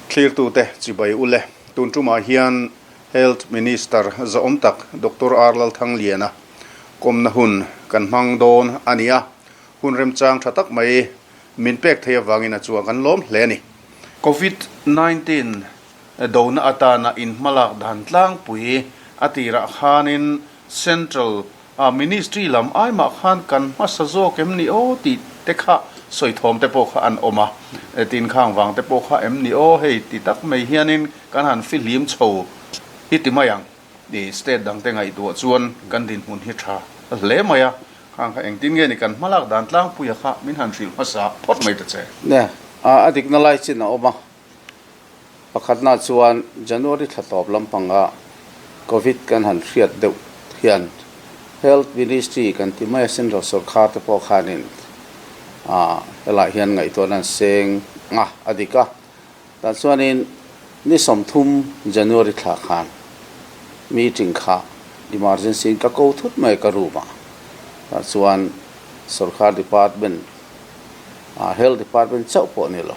Thlirtute chibai ule. Tun tumah hian Health Minister zahawm tak Doctor R Lalthangliana kawmna hun kan hmang dawn a ni a, hun remchang tha tak mai min pek thei avangin a chuan kan lawm hle a ni. Covid 19 dona atana inhmalak dan tlangpui a tirah khanin Central a Ministry lam aimah khan kan hmasa zawk em ni aw tih te kha sawi thawm te pawh kha an awm a, tin khang vang te pawh kha em ni aw hei ti tak mai hianin kan han fihlim chho i ti mai ang i state dang te ngaihtuah chuan kan dinhmun hi tha hle mai a, khang kha engtin nge ni kan hmalak dan tlangpuia kha min han hrilh hmasa phawt mai ta che. Nia, a dikna lai chin a awm a, Pakhatna chuan January thla tawp lampanga Covid kan han hriat deuh hian Health Ministry kan ti mai a, Central Sorkar te pawh khanin helaiah hian ngaihtuahna an seng a, a dik a. Tah chuanin ni 30 January thla khan meeting kha emergency in ka ko thut mai a ka room ah. Tah chuan Sorkar Department, Health Department chauh pawh ni lo.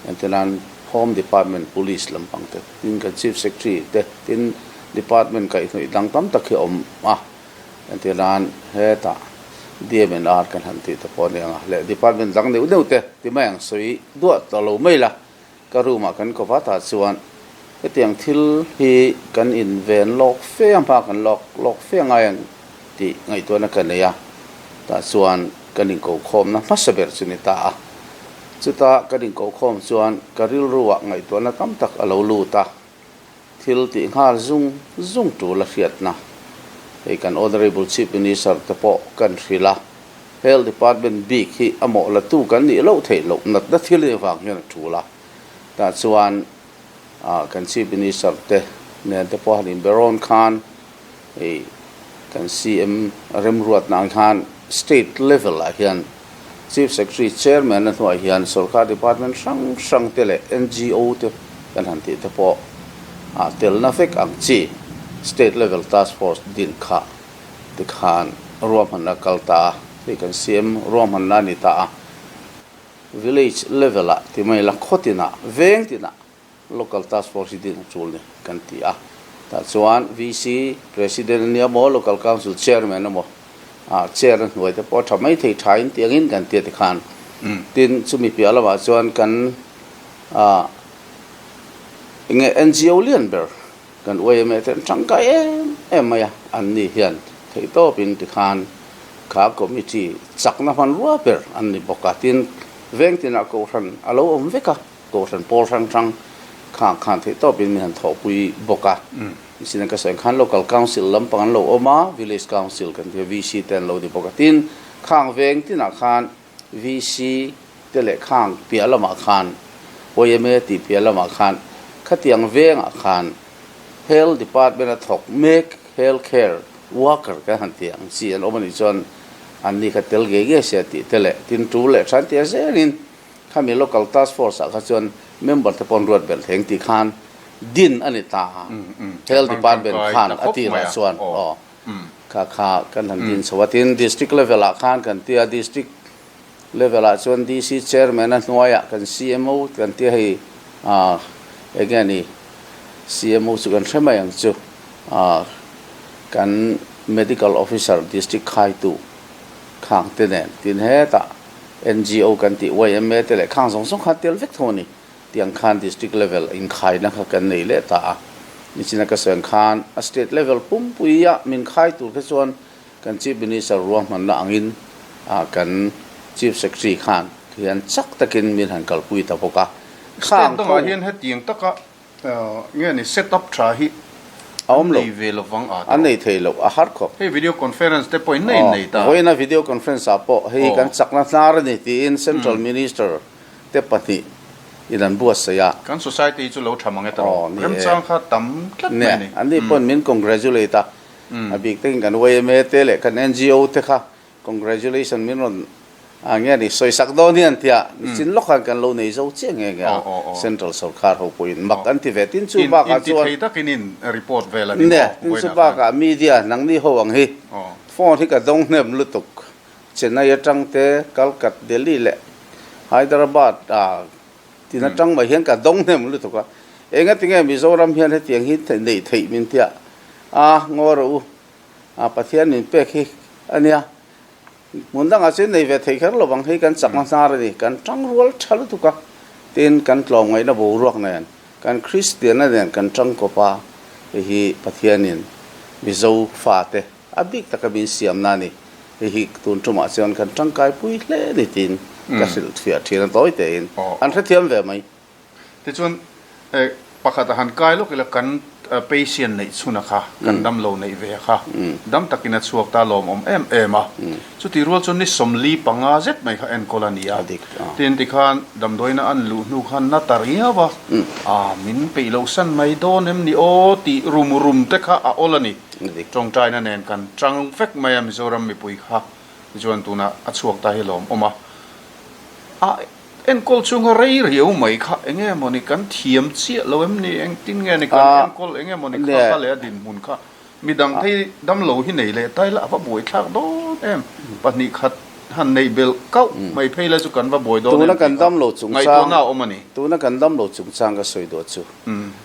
Entirnan Home Department, Police lampang te, tin kan Chief Secretary te, tin Department kaihhnawih dang tam tak hi a awm a. Entirnan hetah DMNR kan han tih te pawh a ni ang a, leh Department dang neuh neuh te ti mai ang sawi duah ta lo mai la. Ka room ah kan ko vat ah chuan hetiang thil hi kan inven lawk fe a, hma kan lawk lawk fe ngai ang tih ngaihtuahna ka nei a, tah chuan kan inkokhawmna hmasa ber chu ni ta a. Chuta kan inkokhawm chuan ka rilruah ngaihtuahna tam tak a lo lut a, thil tih nghal zung zung tul a hriatna. Hei kan Honourable Chief Minister te pawh kan hrilh a, Health Department bik hi a mawh latu kan nih loh theih loh natna thil nih vang hian a tul a. Tah chuan kan Chief Minister te nen te pawh han inberawn khan hei kan CM remruatna ang khan State level ah hian Chief Secretary Chairman a hnuaiah hian Sorkar Department hrang hrang te leh NGO te kan han tih te pawh ah telna vek ang chi State level Task Force din kha tikhan ruahmanna kal ta a, hei kan CM ruahmanna a ni ta a. Village level ah ti mai la khaw tinah veng tinah Local Task Force hi din a tul ni kan ti a. Tah chuan VC President a nia maw, Local Council Chairman emaw ah chair a hnuai te pawh a tha mai thei tha in tiangin kan ti a tikhan. Tin, chumi piah lamah chuan kan ah enge NGO lian ber kan YMA te an tangkai em em mai a, an ni hian theihtawpin tikhan kha committee chakna hmanrua ber an ni bawk a. Tin, veng tinah kohhran a lo awm vek a. Kohhran pawl hrang hrang khang khan theih tawpin min han thawhpui bawk a. Nichina ka sawi khan Local Council lampang an lo awm a, Village Council kan ti a, VC te an lo ni bawk a. Tin, khang veng tinah khan VC te leh khang piah lamah khan YMA tih piah lamah khan khatiang vengah khan Health Department a thawk mek Health Care Worker kan han tih ang chi an awm a nih chuan anni kha tel ngei ngei se tih te leh tin tul leh than tia zelin Khami Local Task Force ah kha chuan member te pawh an ruat belh thei ang tih khan din a ni ta a, Health Department khan a tirah chuan aw kha kha kan han din chho a. Tin, District level ah khan kan ti a, District level ah chuan DC Chairman a hnuaiah kan CMO kan ti a, hei eng nge ni CMO chu kan hre mai ang chu, kan Medical Officer District khaitu khang te nen tin hetah NGO kan tih YMA te leh khang zawng zawng kha tel vek tho a ni. Tiang khan district level inkhaina kha kan nei leh ta a. Nichina ka sawi ang khan a state level pumpuia min khai tur kha chuan kan Chief Minister ruahmanna angin kan Chief Secretary khan hian chak takin min han kalpui ta bawk a. State dangah hian hetiang taka Nge ni set up tha hi a awm lo nei ve lo vang a an nei thei lo a har khawp. Hei video conference te pawhin na in nei ta. Vawiina video conference ah pawh hei kan chakna hnar a ni tiin Central Minister te pahnih in an buatsaih a. Kan society chu lo tha mang e ta rawh. Remchang kha tam tlat mai a ni. An ni pawn min congratulate a, a bik takin kan YMA te leh kan NGO te kha Congratulation min rawn a nge ni sawisak dawn hian tia nichin lawk khan kan lo nei zo chiah nge nge a Central Sorkar ho pawhin mak an ti ve tin chu bakah chuan Inti thei takin in report vel a ni maw tin chu bakah media nangni ho ang hi phone hi ka dawng hnem lutuk Chennai atang te Calcutta Delhi leh Hyderabad ah. Tin atang mai hian ka dawng hnem lutuk a. Engatinge Mizoram hian hetiang hi neih theih min tia a ngaw rawh u. A Pathian min pek hi a nia. Hmun dangah chuan nei ve thei kher lo vang hei kan chakna hnar a ni. Kan tangrual tha lutuk a. Tin kan tlawmngaihna boruak nen kan Kristianna nen kan tangkawp a. Hei hi Pathianin Mizo fate A bik taka min siamna a ni. Hei hi tun tumah chuan kan tangkai pui hle a ni tiin ka hrilh fiah thin a, tawi tein an hrethiam ve mai. Tichuan, pakhat a han kai lawk ila kan patient neih chhuna kha, kan damlo neih ve kha dam takin a chhuak ta lawmawm em em a. Chutih rual chuan ni 45 zet mai kha enkawl a ni a. Tin, tikhan damdawiina an luh hnu khan na ta riau a, min peih loh san mai dawn em ni aw tih rum rum te kha a awl a ni. Tawngtaina nen kan tang vek mai a Mizoram mipui kha chuan tunah a chhuak ta hi lawm awm a. A enkawl chhunga rei riau mai kha enge mawni kan thiam chiah lo em ni engtin nge ni kan enkawl enge mawni kha kha leh a dinhmun kha midang phei damlo hi nei leh ta ila a va buai thlak dawn em 2 khat han neih belh kauh mai phei la chu kan va buai dawn em tih kha ngaihtuahna a awm a ni. Tuna kan damlo chungchang ka sawi duh chu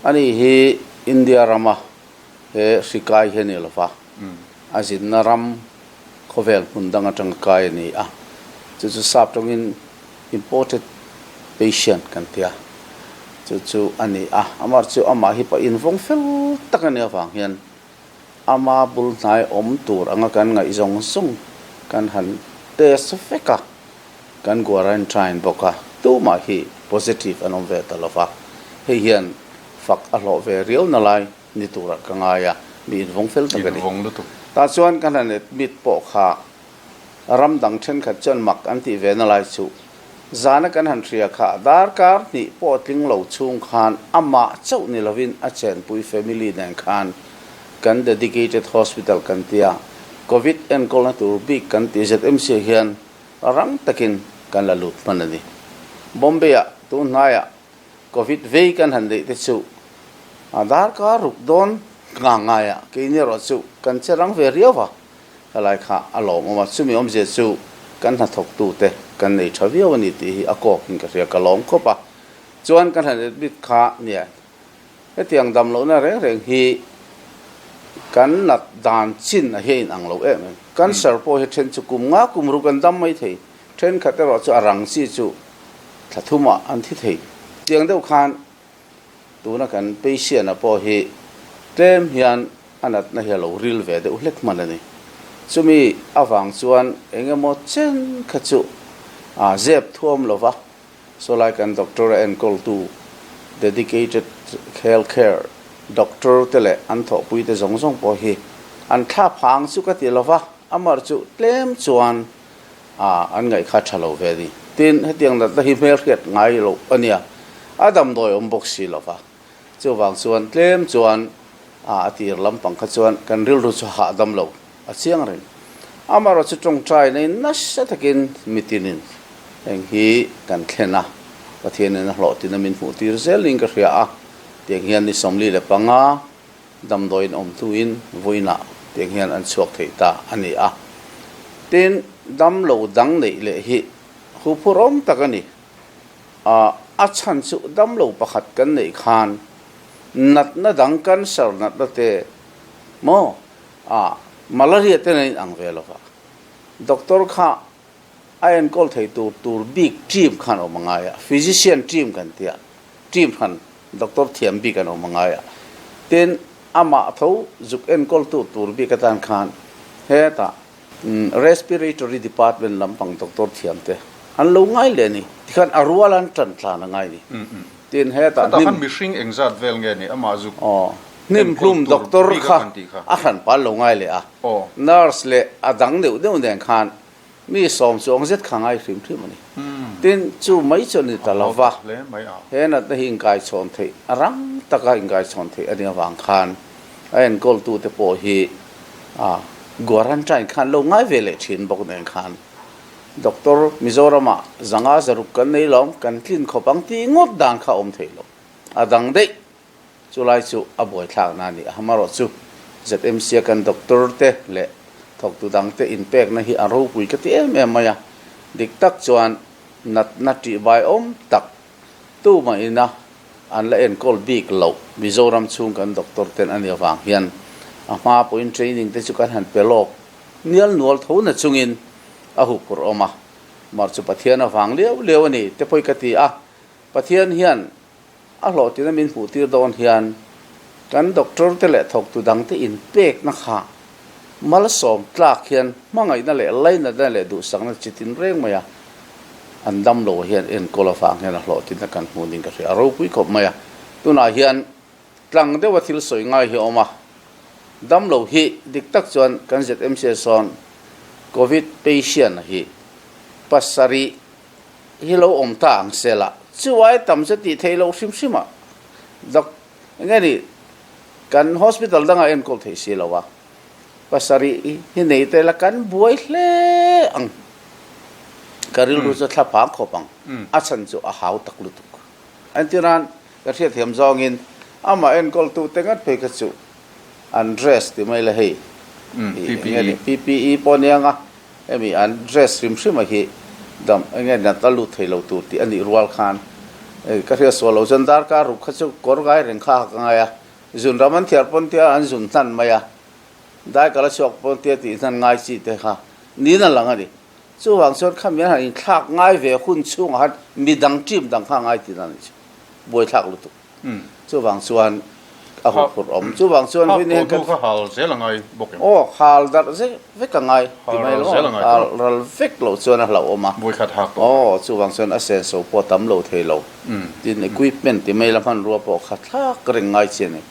ani hi India rama He hri kai hi a ni lova, a zinna ram khawvel hmun dang atanga kai a ni a, chu chu sap tawngin imported patient kan ti a, chu chu a ni a. Amah chu amah hi pawh invawng fel tak a nih avang hian ama bul hnai awm tur anga kan ngaih zawng zawng kan han test vek a, kan quarantine bawk a, tumah hi positive an awm ve ta lova, hei hian fak a hlawh ve riau na lai ni turah ka ngai a, mi invawng fel tak a ni. Tah chuan ka hlan admit pawh kha ram dang thenkhat chuan mak an tih ve na lai chu zana kan han hria kha darkar hnih pawh tling lo chhung khan amah chauh ni lovin a chenpui family nen khan kan dedicated hospital kan tia Covid enkawlna tur bik kan tih ZMC hian rang takin kan la lut hman a ni. Bombay-ah tun hnaiah Covid vei kan han neih te chu a darkar ruk dawn ngang ngai a, keini erawh chu kan che rang ve riau va, helai kha a lawmawm a, chumi awmzia chu kan hnathawktu te kan nei tha viau a ni tih hi a kawkin ka hria, ka lawm khawp a, chuan kan han admit kha nia hetiang dam lohna reng reng hi kan nat dan chin a hian inang lo em em, cancer pawh hi then chu kum nga kum ruk an dam mai thei, thenkhat erawh chu a rang chi chu thla thumah an thi thei. Tiang deuh khan tuna kan patient-a pawh hi tlem hian a natna hi a lo ril ve deuh hlek hman a ni. Chumi avang chuan eng emaw chen kha chu a zep thuam lo va, saw lai kan doctor a enkawltu dedicated health care doctor te leh an thawhpui te zawng zawng pawh hi an thla phang chu ka ti lo va, amar chu tlem chuan A, an ngaih kha tha lo ve a ni. Tin, hetiang natna hi hmelhriat ngai loh a nia, a damdawi awm bawk si lo va. Chuvang chuan tlem chuan a a tir lampang kha chuan kan rilru chu hahdam lo a chiang reng. Amaherawh chu tawngtai naiin nasa takin mitinin heng hi kan thlen a, Pathianin a hlawhtin a min hmuh tir zel niin ka hria a, tiang hian ni 45 Damdawiin awm hnuin vawiinah tiang hian an chhuak thei ta a ni a. Tin, damlo dang neih leh hi huphurhawm tak a ni. A, a chhan chu damlo pakhat kan neih khan natna dang cancer natna te maw, a, malaria te nen ang ve lo va. Doctor kha a enkawl thei tur tur bik team khan awm a ngai a, physician team kan tia, team khan Doctor thiam bik an awm a ngai a, tin amah tho zuk enkawltu tur bik atan khan hetah Respiratory Department lampang doctor thiam te an lo ngai leh a ni. Tikhan a rual an tan tlan a ngai a ni. Tin hetah hnim. Khan mihring engzat vel nge ni amah zuk Hnim hlum doctor kha a hran pal lo ngai leh a, nurse leh a dang deuh deuh nen khan Mi sawm chuang zet kha ngai hrim hrim a ni. Tin, chu mai chu a ni ta lo va, he natna hi inkaichhawn theih, a rang taka inkaichhawn theih a nih avang khan a enkawltute pawh hi a guarantine khan lo ngai ve leh thin bawk nen khan Doctor Mizoramah zanga zaruk kan nei lo, kan tlin khawp ang tih ngawt dan kha a awm thei lo. A dang daih. Chulai chu a buaithlakna a ni a, amaherawhchu ZMC a kan doctor te leh thawktu dangte inpekna hi a ropui ka ti em em mai a, dik tak chuan natna tihbai awm tak Tumah ina an la enkawl bik loh Mizoram chhung kan doctor ten a nih avang hian a hma pawhin training te chu kan han pe lawk nial nual tho na chungin a huphurh awm a. Mar chu Pathian avang liau liau a ni te pawh ka ti a. Pathian hian a hlawhtina min hmuh tir dawn hian kan doctor te leh thawktu dang te inpekna kha malsawm tlak hian hmangaihna leh lainatna leh duhsakna chi tin reng mai a, an dam lo hian enkawl avang hian a hlawhtina kan hmuh ding ka hria a ropui khawp mai a. Tunah hian tlang deuha thil sawi ngai hi a awm a, dam lo hi dik tak chuan kan ZMC sawn Covid patient hi pasarih hi lo awm ta ang se la, chu ai tam chu tih theih loh hrim hrim a, doc enge ni kan hospital dangah enkawl theih si lo a, pasarih hi nei te la kan buai hle ang, ka rilru chu thla phang khawp ang, a chhan chu a hau tak lutuk. Entirnan ka hriatthiam zawngin amah enkawltu te ngat phei kha chu an dress ti mai la hei, enge ni PPE pawh aniang a, Hemi an dress hrim hrim a hi dam enge nat a lut thei lo tur tih a nih rual khan ka hriat sual lo chuan darkar ruk kha chu kawr ngai reng kha ka ngai a, zun ram an thiar pawn tia an zun hnan mai a, daikal a chhuak pawn tia tih hnan ngai chi te kha niin a lang a ni. Chuvang chuan khami an han inthlak ngai ve hun chhungah khan midang team dang kha ngai tihna a nih chu buaithlak lutuk. Chuvang chuan a huphurh awm. Chuvang chuan Hak tawh hnu kha hal zel a ngai bawk em? Aw, hal darh zek vek a ngai ti mai lo maw? Hal ral vek loh chuan a hlauhawm a. Vawikhat hak tawh. Aw, chuvang chuan a senso pawh a tam lo thei lo. Tin, equipment ti mai la hmanrua pawh kha thlak reng ngai chi a ni.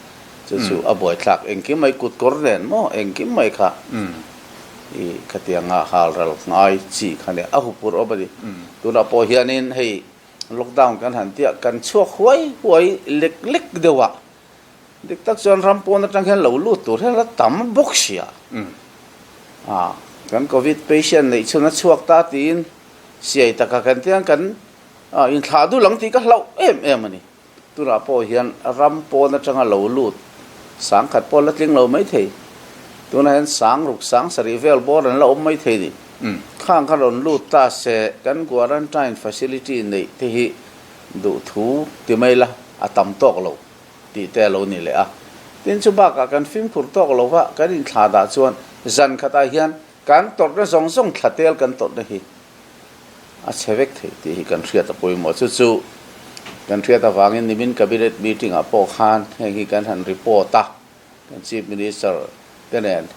Chu chu a buaithlak engkim mai kut kawr nen maw engkim mai kha i khatianga hal ral ngai chi kha nia a huphurh awm a ni. Tunah pawh hianin hei Lockdown kan han tia kan chhuak huai huai lek lek deuh a, dik tak chuan ram pawn atang hian lo lut tur hian la tam bawk sia. A kan covid patient neih chhun a chhuak ta tiin siai taka kan tia kan inthlah dul ang tih ka hlauh em em a ni. Tunah pawh hian ram pawn atanga lo lut sangkhat pawh la tling lo maithei. Tunah hian sang ruk sang sarih vel bawr an la awm maithei ni. Khang kha rawn lut ta se kan quarantine facility neih te hi duhthu ti mai la a tam tawk lo tih te a lo ni leh a. Tin chu bakah kan fimkhur tawk lo va kan inthlah dah chuan zan khatah hian kan tawrhna zawng zawng thla tel kan tawrhna hi a chhe vek thei tih hi kan hriat a pawimawh. Chu chu kan hriat avangin nimin Cabinet meeting ah pawh khan heng hi kan han report a, kan Chief Minister te nen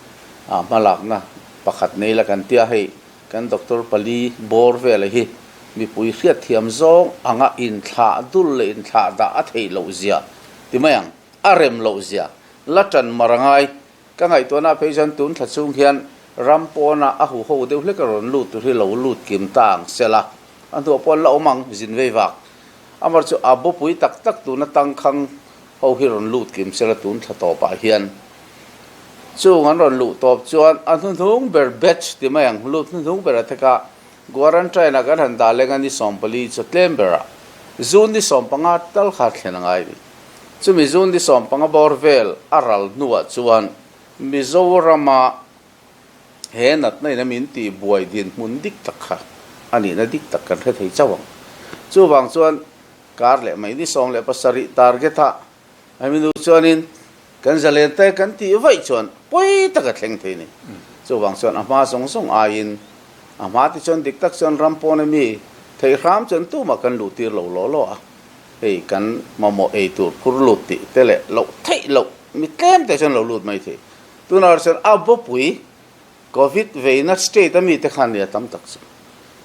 ah hmalakna pakhat nei la kan tia hei kan Doctor pali bawr vela hi mipui hriatthiam zawng anga inthlah dul leh inthlah dah a theih loh zia ti mai ang, a rem loh zia la tan mar a ngai. Ka ngaihtuahna phei chuan tun thla chhung hian ram pawna a huho deuh hlek a rawn lut tur hi lo lut kim ta ang sela, a hnuah pawh an la awm ang, zin vei vak. Amar chu a bawpui tak tak tuna tangkhang ho hi rawn lut kim sela tun thla tawpah hian. Chung an rawn luh tawp chuan a hnuhnung ber batch ti mai ang, lut hnuhnung ber a theka quarantine ah kan han dah leng a ni 14 chu tlem berah June ni 15 tal kha thlen a ngai a ni. Chumi June ni 15 bawr vel a ral hnuah chuan Mizorama he natna in a min tih buai dinhmun dik tak kha a nihna dik tak kan hre thei chauh ang. Chuvang chuan kar leh mai ni 17 target ah hemi nu chuanin kan zalen te kan tih vaih chuan pawi taka thleng thei a ni. Chuvang chuan a hma zawng zawng aiin a hma te chuan dik tak chuan ram pawn ami theih hram chuan tumah kan luh tir lo law law a. Hei kan mamawh ei tur phur lut tih te leh loh theih loh mi tlem te chuan lo lut mai thei. Tunah chuan a bawpui Covid veina state a mite khan nia tam tak chu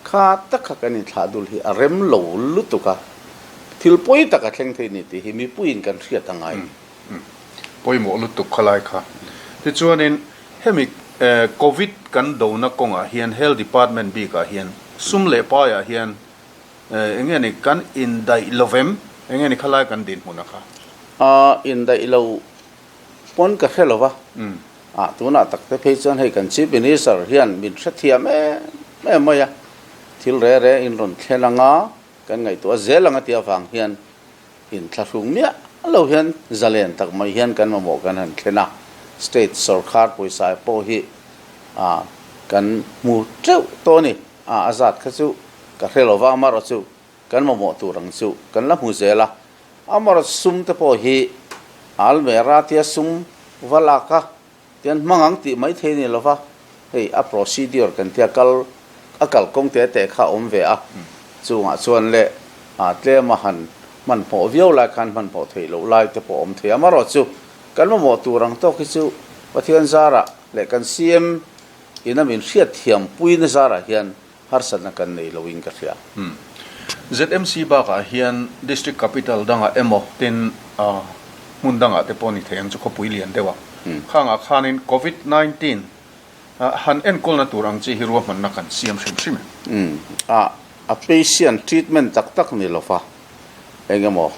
kha tak kha kan inthlah dul hi a rem lo lutuk a, thil pawi tak a thleng thei ni tih hi mipuiin kan hriat a ngai. Pawimawh lutuk khalai kha. Tichuanin hemi Covid kan dona kawngah hian Health Department bikah hian sum leh paiah hian Enge ni kan indaih lo vem? Enge ni khalai kan dinhmun a kha? A indaih lo pawn ka hre lo va. A tunah tak te phei chuan hei kan Chief Minister hian min hrethiam em em mai a, thil re re in rawn thlen anga kan ngaihtuah zel anga tih avang hian inthlahrung miah lo hian zalen tak mai hian kan mamawh kan han thlen a, state sorkar pawisa pawh hi a kan hmu teuh tawh a ni. A a zat kha chu ka hre lo va, amarawh chu kan mamawh tur ang chu kan la hmu zel a. Amaherawhchu sum te pawh hi almera tia sum va lak a tian hmang ang tih mai thei a ni lo va, hei a procedure kan tia kal a kalkawng te te kha a awm ve a, chungah chuan leh tlema han hmanhmawh viau lai khan hmanhmawh theih loh lai te pawh a awm thei a. Amaherawhchu kan mamawh tur ang tawk hi chu Pathian zarah leh kan CM ina min hriatthiam puina zarah hian harsatna kan nei loin ka hria. ZMC bakah hian District Capital dangah emaw tin hmun dangah te pawh ni thei ang chu khawpui lian deuh a. Khangah khanin Covid 19 han enkawlna tur ang chi hi ruahmanna kan siam hrim hrim em? A patient treatment tak tak ni lova eng emaw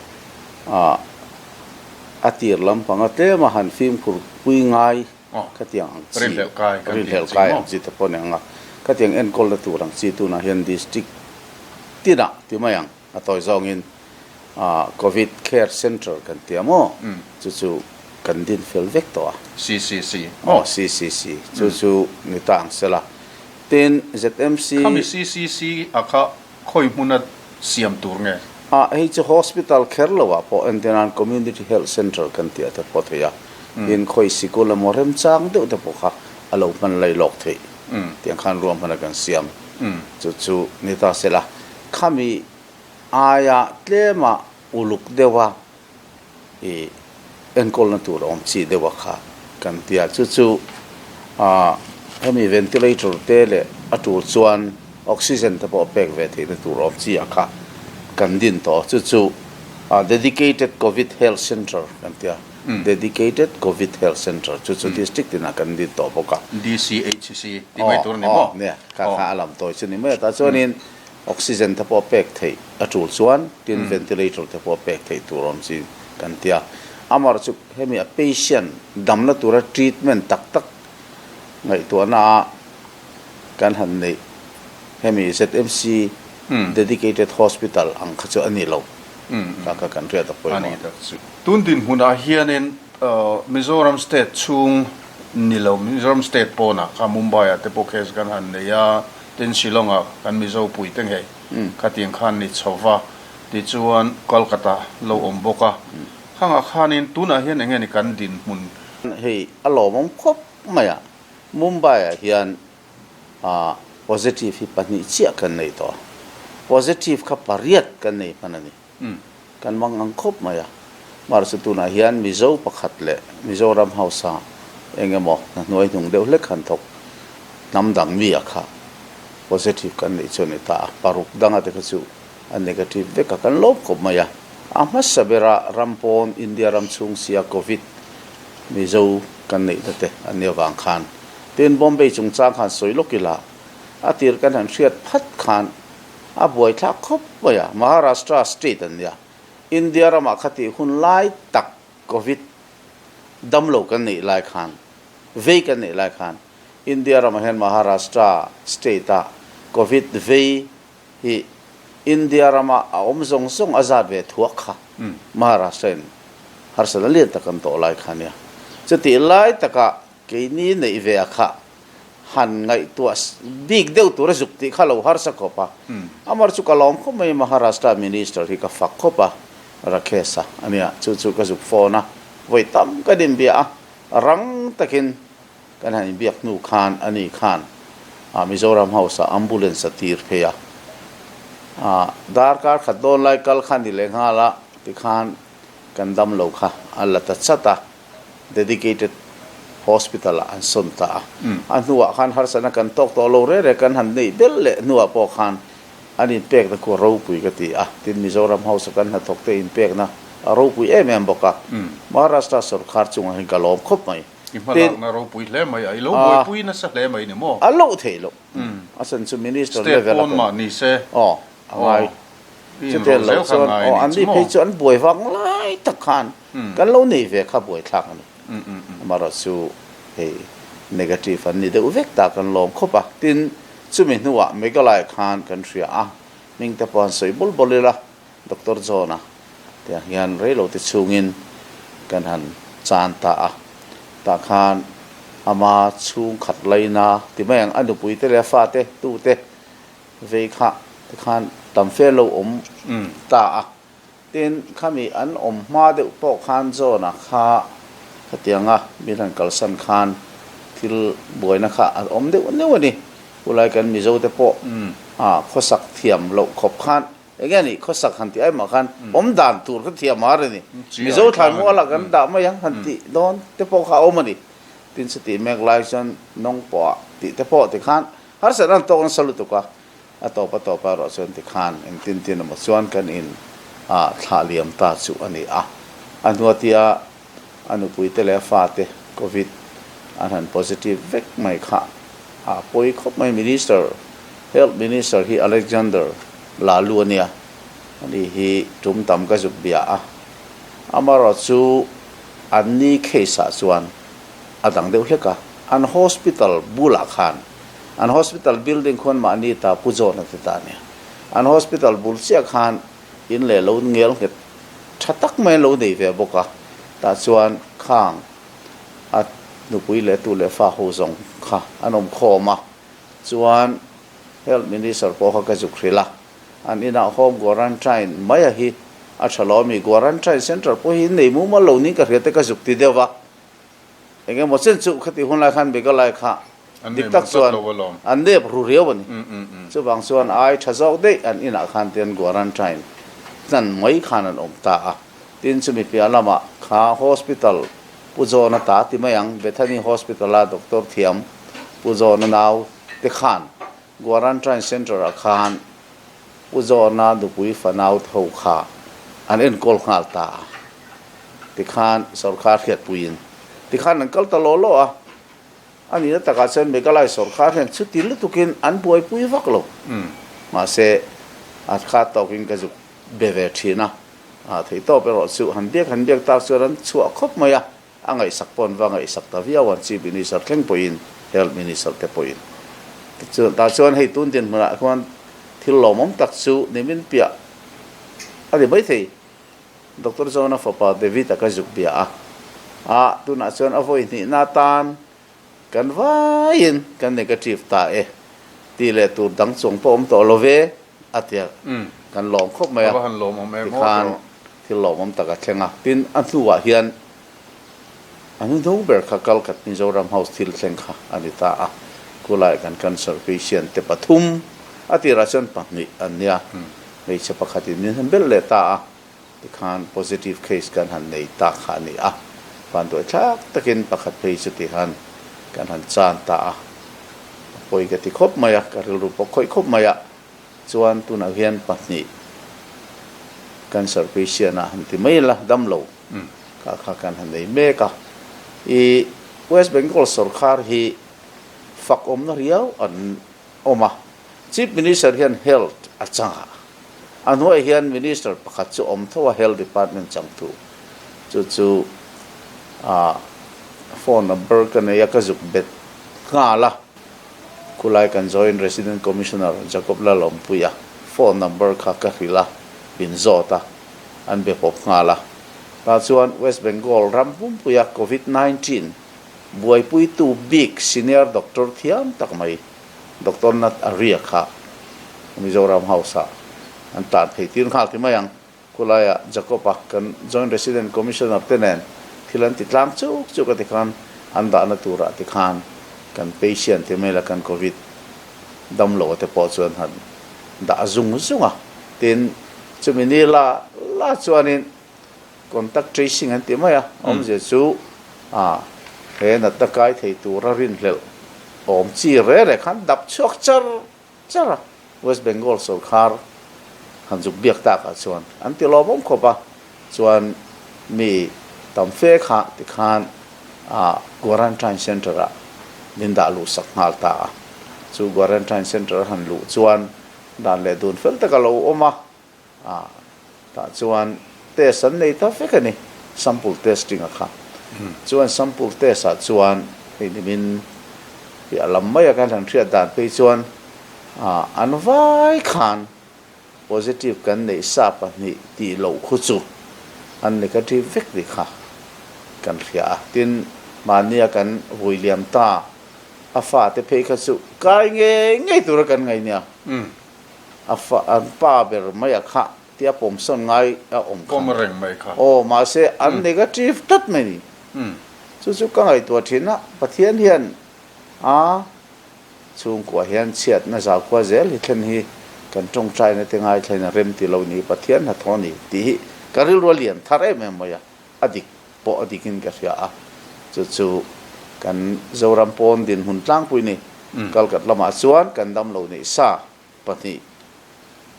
a tir lampanga tlema han fimkhur pui ngai Khatiang ang chi, rinhlelh kai ang chi te pawh a ni ang a, khatiang enkawlna tur ang chi tunah hian district tinah ti mai ang a tawi zawngin Covid Care Centre kan ti a maw chu chu kan din fel vek tawh a. CCC maw? Aw CCC chu chu ni ta ang sela. Tin ZMC. Khami CCC a kha khawi hmuna siam tur nge? A, hei chu hospital kher lo ah pawh entirnan Community Health Centre kan tih ah te pawh thei a, tin khawi sikul emaw remchang deuh te pawh kha a lo hman lai lawk theih tiang khan ruahman a kan siam chu chu ni ta sela. Khami aia tlema uluk deuh a i enkawlna tur a awm chi deuh a kha kan ti a, chu chu ah hemi ventilator te leh a tur chuan oxygen te pawh pek ve theihna tur a awm chi a kha kan din tawh a, chu chu ah dedicated covid health centre kan ti a, dedicated covid health centre chu chu district tinah kan din tawh bawk a. DCHC tih mai tur a ni maw? Aw nia, kha kha a lam tawi chu ni mai a, tah chuanin Oxygen te pawh pek theih a tul chuan tin ventilator te pawh pek theih tur awm chi kan ti a. Amar chu hemi a patient damna tura treatment tak tak ngaihtuahna a kan han neih hemi ZMC dedicated hospital ang kha chu a ni lo kha kha kan hriat a pawimawh. Tun dinhmunah hianin Mizoram state chhung ni lo Mizoram state pawnah kha Mumbai ah te pawh case kan han nei a. Tin Shillong-ah kan Mizo puite ngei khatiang khan ni chho va, tichuan Kolkata lo awm bawk a. Khangah khanin tunah hian eng nge ni kan dinhmun? Hei a lawmawm khawp mai a, Mumbai-ah hian positive hi pahnih chiah kan nei tawh a, positive kha pariat kan nei hman a ni. Kan mang ang khawp mai a, mahse tunah hian Mizo pakhat leh Mizoram hausa eng emaw hna hnuai hnung deuh hlek han thawk hnam dang mi a kha positive kan neih chu a ni ta a, paruk danga te kha chu a negative vek a, kan lawm khawp mai a. A hmasa bera ram pawn India ram chhung sia Covid Mizo kan neihna te an nih avang khan tin Bombay chungchang khan sawi lawk ila a tir kan han hriat phat khan A buaithlak khawp mai a, Maharashtra state an nia. India ramah kha tih hun lai tak Covid damlo kan neih lai khan, vei kan neih lai khan India ramah hian Maharashtra state ah Covid vei hi India rama a awm zawng zawng a zat ve thuak kha Maharashtra in harsatna lian tak an tawh lai kha nia. Chutih lai takah Keini neih ve a kha han ngaihtuah bik deuh tur a zuk tih kha lo harsa khawp a. Amar chu ka lawm khawp mai Maharashtra Minister hi ka fak khawp a, Rakesh a ania chu chu ka zuk phone a, vawi tam kan inbia a, rang takin kan han inbiak hnu khan ani khan Mizoram House ah ambulance a tir phei a, darkar khat dawn lai kal kha ni leh nghal a tikhan kan dam lo kha a la ta chat a. Dedicated Hospital ah an sawn ta a. A hnuah khan harsatna kan tawk tawh lo reh reh kan han neih belh leh hnuah pawh khan an inpekna khu a ropui ka ti a. Tin, Mizoram House-a kan hnathawkte inpekna a ropui em em bawk a. Maharashtra sorkar chungah hian ka lawm khawp mai. I hmalakna ropui hle mai a, i lo buaipui nasa hle mai ni maw? A loh theih loh. A chhan chu Minister level a State pawn mah ni se. Aw, a ngai. Chuti loh chuan aw an ni phei chu an buai vang lai tak khan kan lo nei ve kha buai thlak a ni. Amaherawh chu hei negative an ni deuh vek ta kan lawm khawp a. Tin, chumi hnuah Meghalaya khan kan hria a, hming te pawh han sawi bul bul ila Doctor John-a tiang hian reilo te chhungin kan han chan ta a. Tah khan ama chhungkhat laina ti mai ang a nupui te leh a fate tute Vei kha tikhan tam fe lo awm ta a. Tin, khami an awm hma deuh pawh khan John-a kha khatianga min han kalsan khan thil buaina kha a awm deuh neuh a ni. Khulai kan Mizo te pawh khawsak thiam loh khawp khan eng nge nih khawsak han tih aimah khan awm dan tur kha thiam har a ni. Mizo thlanmualah kan dah mai ang han tih dawn te pawh kha a awm a ni. Tin, chutih mek lai chuan nawng pawhah tih te pawh tikhan harsatna an tawk nasa lutuk a. A tawp a tawp erawh chuan tikhan engtin tin emaw chuan kan in ah thlah liam ta chu a ni a. A hnuatia a nupuite leh a fate Covid an han positive vek mai kha a pawi khawp mai. Minister, Health Minister hi Alexander Lalu a nia, ani hi tum tam ka zuk bia a. Amaherawhchu an ni case ah chuan a dang deuh hlek a, an hospital bulah khan An hospital building khuan mahni ta pu zawn a ti ta nia. An hospital bul chiah khan in leh lo ngel nghet tha tak mai an lo nei ve bawk a, tah chuan khang a nupui leh tu leh fa ho zawng kha an awm khawm a, chuan Health Minister pawh kha ka zuk hrilh a, an inah home quarantine mai a hi a tha lo ami, quarantine centre pawh hi in nei mumal lo niin ka hria te ka zuk ti deuh va. Eng emaw chen chu khati hun lai khan Meghalaya kha dik tak chuan an nep ru riau a ni. Chuvang chuan ai tha zawk daih an inah khan te an quarantine hnan mai khan an awm ta a. Tin chumi piah lamah kha hospital Pu John-a ta ti mai ang, Bethany Hospital-a doctor thiam Pu John-a nau te khan Quarantine Centre-ah khan Pu John-a nupui fanau te ho kha an enkawl nghal ta a, tikhan sawrkar hriatpuiin tikhan an kal ta law law a, a nihna takah chuan Meghalaya sawrkar hian chuti lutukin an buaipui vak lo, mahse a kha tawkin ka zuk be ve thin a, theihtawp erawh chu han biak han biak tak chuan an chhuah khawp mai a. A ngaihsak pawh an va ngaihsak ta viau an Chief Minister thleng pawhin Health Minister te pawhin. Tichuan tah chuan hei tun dinhmunah khuan thil lawmawm tak chu nimin piah a ni maithei. Doctor John-a fapa David-a ka zuk bia a, a tunah chuan a vawi hnihna atan kan vaiin kan negative ta e tih leh tur dang chuang pawh awm tawh lo ve a ti a, kan lawm khawp mai a, tikhan thil lawmawm tak a thleng a. Tin, a hnuah hian a hnuhnung ber kha Kalkat Mizoram House thil thleng kha a ni ta a, khulaiah kan cancer patient te pathum a tirah chuan pahnih an nia, hmeichhe pakhatin min han belh leh ta a, tikhan positive case kan han nei ta kha a ni a, vanduai thlak takin pakhat phei chu tihan kan han chan ta a, a pawi ka ti khawp mai a, ka rilru pawh khawih khawp mai a, chuan tunah hian pahnih cancer patient ah han ti mai la dam lo kha kha kan han nei mek a, i West Bengal sawrkhar hi fak awmna riau an awm a, Chief Minister hian Health a chang a, a hnuaiah hian Minister pakhat chu awm tho a Health Department changtu chu chu ah phone number ka nei a ka zuk bet nghal a, khulai kan Joint Resident Commissioner Jacob Lalawmpuia phone number kha ka hrilh a, min zawt a, an be pawp nghal a, tah chuan West Bengal ram pumpuia Covid 19 buaipuitu bik senior doctor thiam tak mai Doctor Nat Aria kha Mizoram House ah an tan thei tir nghal ti mai ang. Khulaiah Jacob-a kan Joint Resident Commissioner te nen thil an ti tlang chuk chuk a tikhan an dahna turah tikhan kan patient ti mai la kan Covid damlo te pawh chuan han dah zung zung a. Tin, chumi ni la la chuanin Contact tracing an ti mai a, awmzia chu a he natna kai thei tura rinhlelh awm chi re re khan dap chhuak char char a, West Bengal sawrkhar han zuk biak takah chuan an ti lawmawm khawp a, chuan mi tam fe kha tikhan a quarantine centre ah min dah luh sak nghal ta a, chu quarantine centre a han luh chuan dan leh dun fel tak a lo awm a. Ah tah chuan test an nei ta vek a ni, sample testing a kha. Chuan sample test ah chuan hei nimin piah lam mai a kan han hriat dan phei chuan ah an vai khan positive kan neih sa pahnih tih loh khu chu an negative vek ni kha kan hria a. Tin, mahnia kan vui liam ta a fate phei kha chu kai ngei ngei tura kan ngaih nia. A fa an pa ber mai a kha tia pawmsawn ngai a awm kha. Pawm reng mai kha. Aw, mahse an negative tlat mai ni. Chu chu ka ngaihtuah thin a, Pathian hian a chhungkua hian chhiatna zaukhua zel hi thlen hi kan tawngtaina te ngaithlain a rem ti lo ni, Pathian hnathawh a ni tih hi ka rilru a lian thar em em mai a, a dik pawh a dikin ka hria a, chu chu kan Zoram pawn dinhmun tlangpui ni, Kalkat lamah chuan kan damlo neih sa 2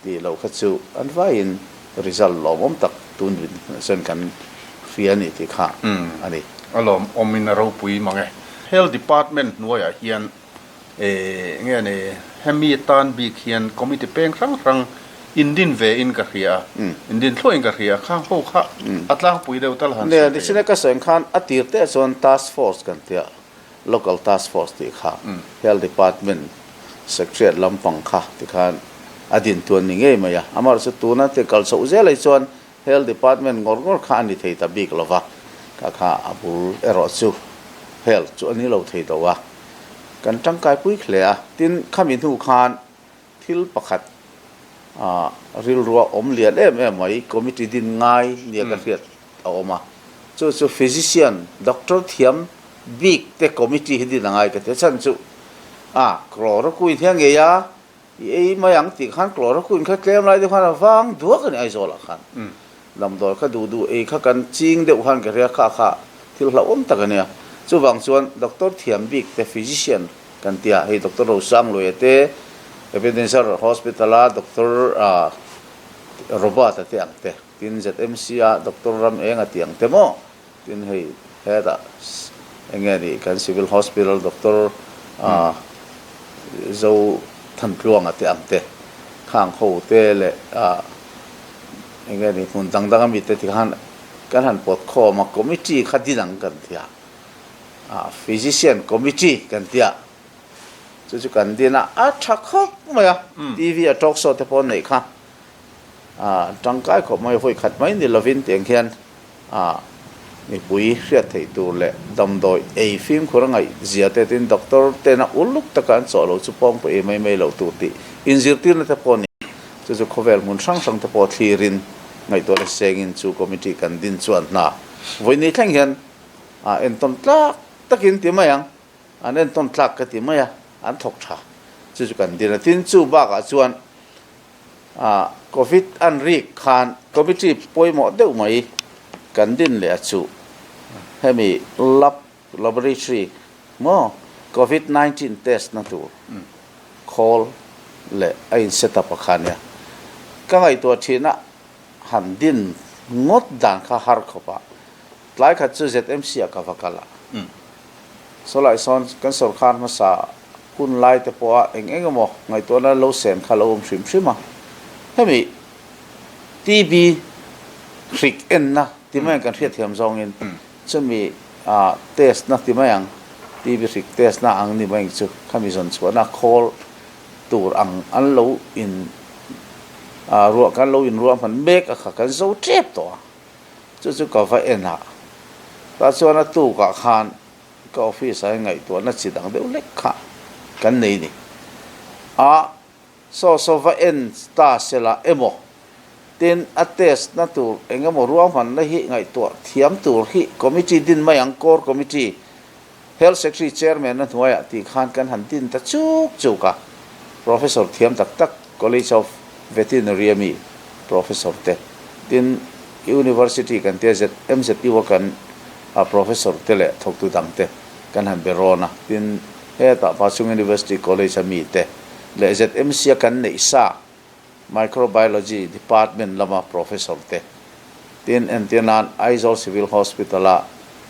tih loh kha chu an vaiin result lawmawm tak tun chuan kan hria a ni tih kha a ni. A lawmawmin a ropui mang e. Health Department hnuaiah hian nge ni hemi tan bik hian committee peng hrang hrang indin ve in ka hria a, indin thluah in ka hria a, khang ho kha a tlangpui deuh tal han sawi thei. Nichin ka sawi ang khan a tir te chuan task force kan tia. Local Task Force tih kha Health Department Secretariat lampang kha tikhan a din tuan ni ngei mai a. Amaherawhchu tuna te kal chhoh zel ai chuan Health Department ngawr ngawr kha a ni thei ta bik lo va, kha kha a bul erawh chu Health chu a ni lo thei lo a, kan tangkaipui hle a. Tin, khami hnu khan thil pakhat rilrua awm lian em em mai committee din ngai nia ka hriat a awm a, chu chu physician, doctor thiam bik te committee hi din a ngai ka ti a, chhan chu a chloroquine hi a ngei a, i ei mai ang tih khan chloroquine kha tlem lai deuh khan a vang duak a ni Aizawl ah khan, damdawi kha duh duh ei kha kan ching deuh khan ka hria kha kha thil hlauhawm tak a nia, chuvang chuan doctor thiam bik te physician kan ti a, hei Doctor Rosangluaia te Ebenezer Hospital a Doctor Robert a te ang te. Tin ZMC a Doctor ram eng a tih ang te maw? Tin hei hetah eng nge nih kan Civil Hospital Doctor Zo Thantluanga te ang te, khang ho te leh eng nge nih hmun dang dang a mi te ti khan kan han pawt khawm a, committee kha din ang kan ti a, Physician Committee kan ti a, chu chu kan din a, a tha khawp mai a, TV a talk show te pawh an neih kha. Ah tangkai khawp mai vawi khat mai ni lovin tiang hian ah mipui hriat theih tur leh damdawi ei fimkhur a ngaih zia te tin doctor tena uluk taka an chawh lo chu pawng pawh ei mai mai loh tur tih inzirtirna te pawh a ni. Chu chu khawvel hmun hrang hrang te pawh thlirin ngaihtuahna sengin chu committee kan din chuan hna vawi ni thleng hian ah entawn tlak takin ti mai ang an entawn tlak ka ti mai a an thawk tha chu chu kan din a tin chu bakah chuan Ah Covid an rik khan committee pawimawh deuh mai kan din leh a chu hemi lab laboratory maw Covid 19 test na tur khawl leh a in set up a kha nia ka ngaihtuah thin a han din ngawt dan kha har khawp a tlai khat chu ZMC ah ka va kal a sawlai sawn kan sawrkar hmasa Hun lai te pawha eng eng emaw ngaihtuahna lo sen kha lo awm hrim hrim a. Hemi TB hrik enna ti mai ang kan hriatthiam zawngin chumi test na ti mai ang TB hrik test na ang ni mai ang chu khami zawn chhuahna khawl tur ang an lo in ruah kan lo in ruahman mek a kha kan zo tep tawh a. Chu chu ka va en a tah chuan a tukah khan Ka office ah hian ngaihtuahna chi dang deuh lek kha kan nei ni. A saw saw va en ta se la emaw tin a test na tur eng emaw ruahmanna hi ngaihtuah thiam tur hi committee din mai ang core committee health secretary chairman a hnuaiah tih khan kan han din ta chuk chuk a. Professor thiam tak tak college of veterinary ami professor te tin University kan tia ZMZU a kan a professor te leh thawktu dang te kan han be rawn a, tin hetah Pachung University College a mi te leh ZMC a kan neih sa Microbiology Department lama professor te tin entir nan Aizawl Civil Hospital a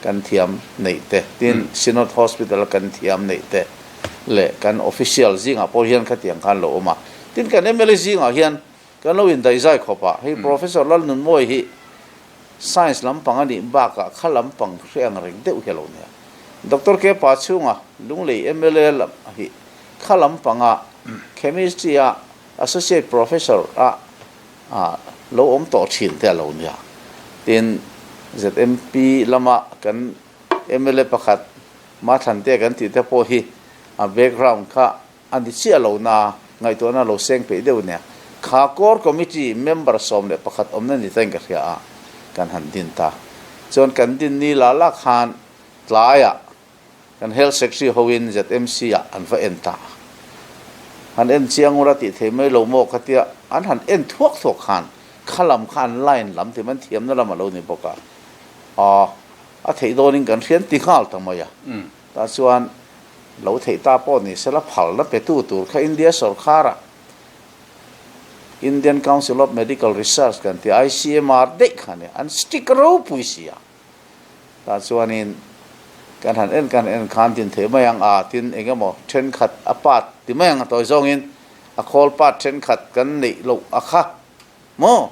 kan thiam neih te tin Synod Hospital a kan thiam neih te leh kan official zingah pawh hian khatiang khan lo awm a, tin kan mla zingah hian Kan lo indaihzai khawp a, hei Professor Lalnunmawi hi Science lampang a nih bakah kha lampang hre ang reng deuh hi a lo nia. Doctor K Pachhunga, Lunglei mla lam hi kha lampanga Chemistry a Associate Professor a lo awm tawh thin te a lo nia. Tin, ZMP lama kan mla pakhat Mathlantea kan tih te pawh hi a background kha A ni chiah lo na, ngaihtuahna lo seng peih deuh nia. Kha Core Committee member 11 awmna ni tain ka hria a, kan han din ta. Chuan kan din ni la la khan tlaiah kan Health Secretary hoin ZMC ah an va en ta a. Han en chiang ula tih thei mai lo maw ka tia, an han en thuak thuak khan kha lam kha an line lam ti man thiamna lam a lo ni bawk a. Aw, a theih dawnin kan hrian ti nghal ta mai a. Tah chuan lo theih ta pawh ni sela phalna petu tur kha India sorkharah Indian Council of Medical Research kan tih ICMR daih kha nia, an stick ropui si a. Tah chuanin kan han en kan en khan tin theih mai ang a, tin eng emaw thenkhat a part ti mai ang a tawi zawngin a khawl part thenkhat kan neih loh a kha maw?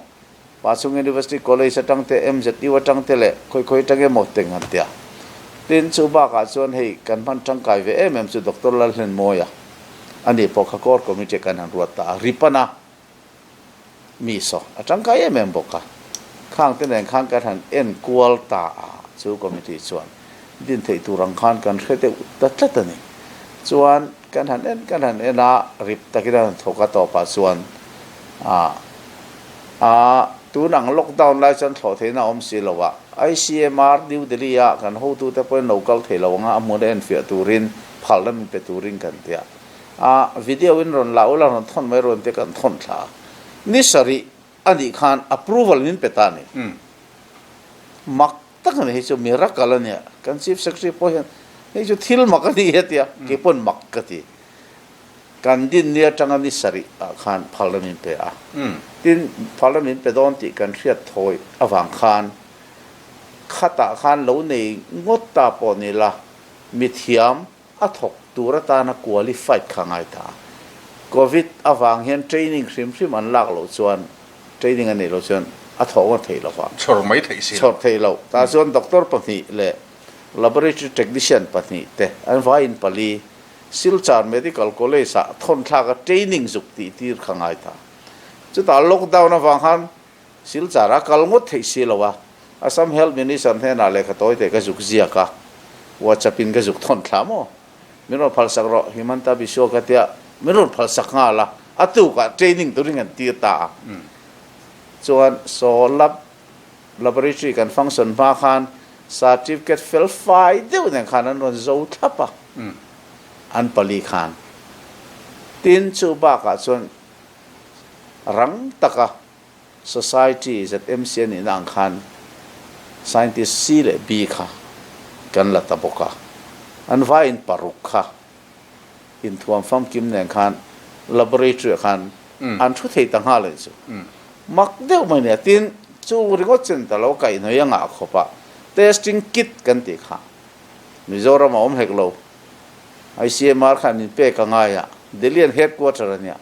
Pachung University College atang te, MZU atang te leh khawi khawi atang emaw teng han tia. Tin, chu bakah chuan hei kan hman tangkai ve em em chu Doctor Lalhlenmawia a nih pawh kha Core Committee kan han ruat ta a, Ripana mi saw a tangkai em em bawk a. Khang te nen khan kan han en kual ta a, chu committee chuan din theih tur ang khan kan hre deuh ta tlat a ni. Chuan kan han en kan han en a, rip takin a han thawk a tawpah chuan a A, tun ang lockdown lai chuan thlawh theihna a awm si lo a, ICMR New Delhi a kan hotute pawhin lo kal thei lo anga a hmun a enfiah turin phalna min pe turin kan ti a. A, video in rawn la ula rawn thawn mai rawn tia kan thawn thla a. Ni sarih a nih khan approval min pe ta a ni. Mak tak a ni hei chu miracle a nia. Kan Chief Secretary pawh hian hei chu thil mak a ni a tia, kei pawn mak ka ti. Kan dinni atanga ni sarih ah khan phalna min pe a, tin phalna min pe dawn tih kan hriat thawi avang khan khatah khan lo nei ngawt ta pawh ni la, mithiam a thawk tur atana qualified kha ngai ta a. Covid avang hian training hrim hrim an lak loh chuan, training a neih loh chuan a thawk ngawt theih lo va. Chhawr mai theih si lo. Chhawr theih loh. Tah chuan doctor pahnih leh laboratory technician pahnih te an vaiin pali Silchar Medical College ah thawnthlak a training zuk tih tir kha ngai ta. Chutah lockdown avang khan Silchar a kal ngawt theih si lo a, Assam Health Minister hnenah lehkha tawi te ka zuk ziak a, WhatsApp in ka zuk thawn thla maw? Min rawn phalsak rawh Himanta Biswa ka tia, min rawn phalsak nghal a, a tukah training turin kan tir ta a. Chuan saw lab Laboratory kan function hma khan certificate fel fai deuh nen khan an rawn zo thlap a, an pali khan. Tin, chu bakah chuan rang taka society ZMC a nihna ang khan scientist C leh B kha kan la ta bawk a, an vaiin paruk kha inthuam famkim nen khan laboratory ah khan an thu thei ta nghal a ni chu. Mak deuh mai nia tin chu ringawt chen ta lo kaihhnawih a ngah khawp a testing kit kan tih kha Mizoram a awm hek lo. ICMR khan min pek a ngai a, Delhi an headquarter a nia.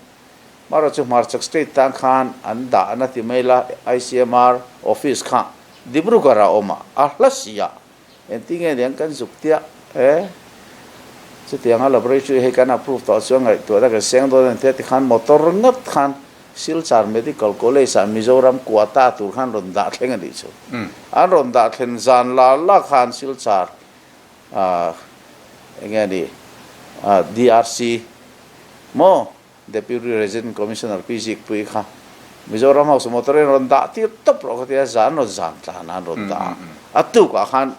Marawh chu hmarchhak state tan khan an dah na ti mai la ICMR office kha Dibrugarh ah a awm a, a hla si a. Engtin nge niang kan zuk tiah e? Chutianga laboratory hei kan approve tawh chuan ngaihtuahna kan seng dawn a ni tia tikhan motor ngat khan Silchar Medical College ah Mizoram quota tur khan rawn dah thleng a nih chu. An rawn dah thlen zan la la khan Silchar ah eng nge ni DRC maw Deputy Resident Commissioner Pi Zikpui kha Mizoram House motor in rawn dah tir tawp rawh ka ti a, zan rawn zan tlan a an rawn dah a, a tukah khan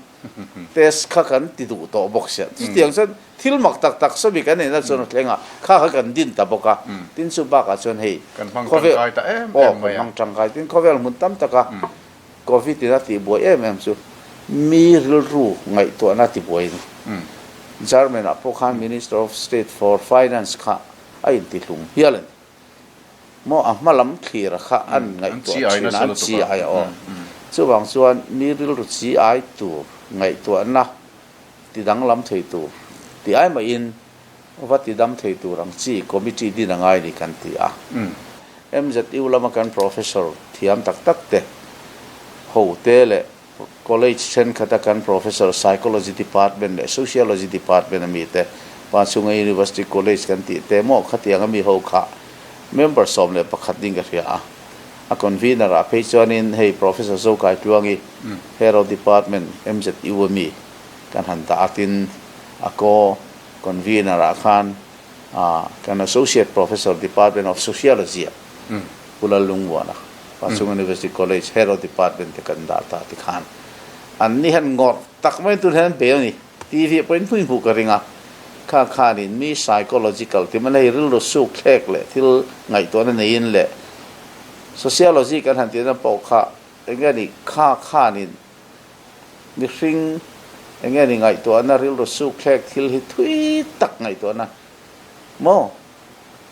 test kha kan ti duh tawh bawk sia. Chutiang chuan thil mak tak tak sawmi kan neihna chuan a thleng a, kha kha kan din ta bawk a, tin chu bakah chuan hei khawvel aw kan hmang tangkai tin khawvel hmun tam taka Covid in a tihbuai em em chu mi rilru ngaihtuahna a tibuai a ni. German ah pawh khan Minister of State for Finance kha a intihlum hial a ni. Maw a hma lam thlir a kha an ngaihtuah thin a, an chi ai a aw. Chuvang chuan mi rilru chi ai tur ngaihtuahna ti danglam thei tur ti ai mahin va ti dam thei tur ang chi committee din a ngai ni kan ti a. MZU lama kan professor thiam tak tak te ho te leh college thenkhat a kan professor psychology department leh sociology department a mi te Pachhunga University College kan tih te maw khatiang a mi ho kha member 11 ding ka hria a. A convener ah phei chuanin hei Professor Zokai Tluangi Head of Department MZU a mi kan han dah a tin a co convener ah khan kan Associate Professor Department of Sociology ah. Pu Lallungmuana, Pachung University College Head of Department te kan dah ta tikhan an ni hian ngawrh tak mai tur hian an pe a ni. TV ah pawhin hmui hmuh ka ring a, kha khanin mi psychological ti mai hei rilru suk thlek leh thil ngaihtuahna neiin leh sociology kan han tihna pawh kha eng nge ni kha khanin mihring eng nge ni ngaihtuahna rilru suk thlek thil hi thui tak ngaihtuahna maw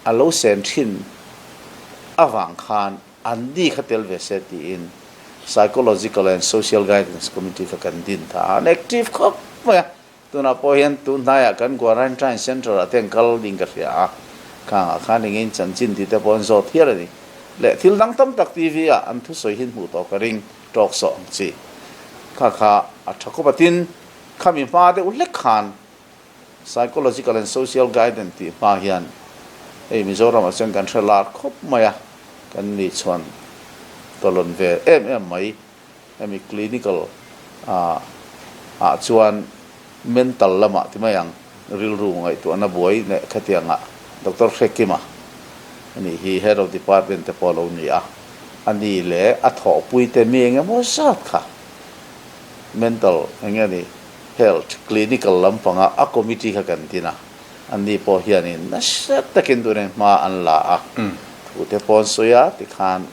a lo sen thin avang khan an ni kha tel ve se tiin Psychological and Social Guidance Committee kha kan din ta a, an active khawp mai a, tunah pawh hian tun hnaiah kan Quarantine Centre ah te an kal ding ka hria a, khangah khan engin chanchin tih te pawh an zawt hial a ni. Leh thil dang tam tak TV ah an thusawi hi hmuh tawh ka ring tawk sawh ang chi. Kha kha a tha khawp a, tin khami hma deuh hlek khan Psychological and Social Guidance tih hma hian hei Mizoramah chuan kan hre lar khawp mai a, kan mi chhuan tawlawn ve em em mai. Hemi clinical ah ah chuan mental lamah ti mai ang, rilru ngaihtuahna buai leh khatiangah Doctor Hrekima anih hi Head of Department te pawh a lo ni a, a ni leh a thawhpuite mi eng emaw zat kha mental eng nge ni Health Clinical lampanga a committee kha kan din a, anni pawh hianin nasa takin tunah hma an la a, thute pawh an sawi a, tikhan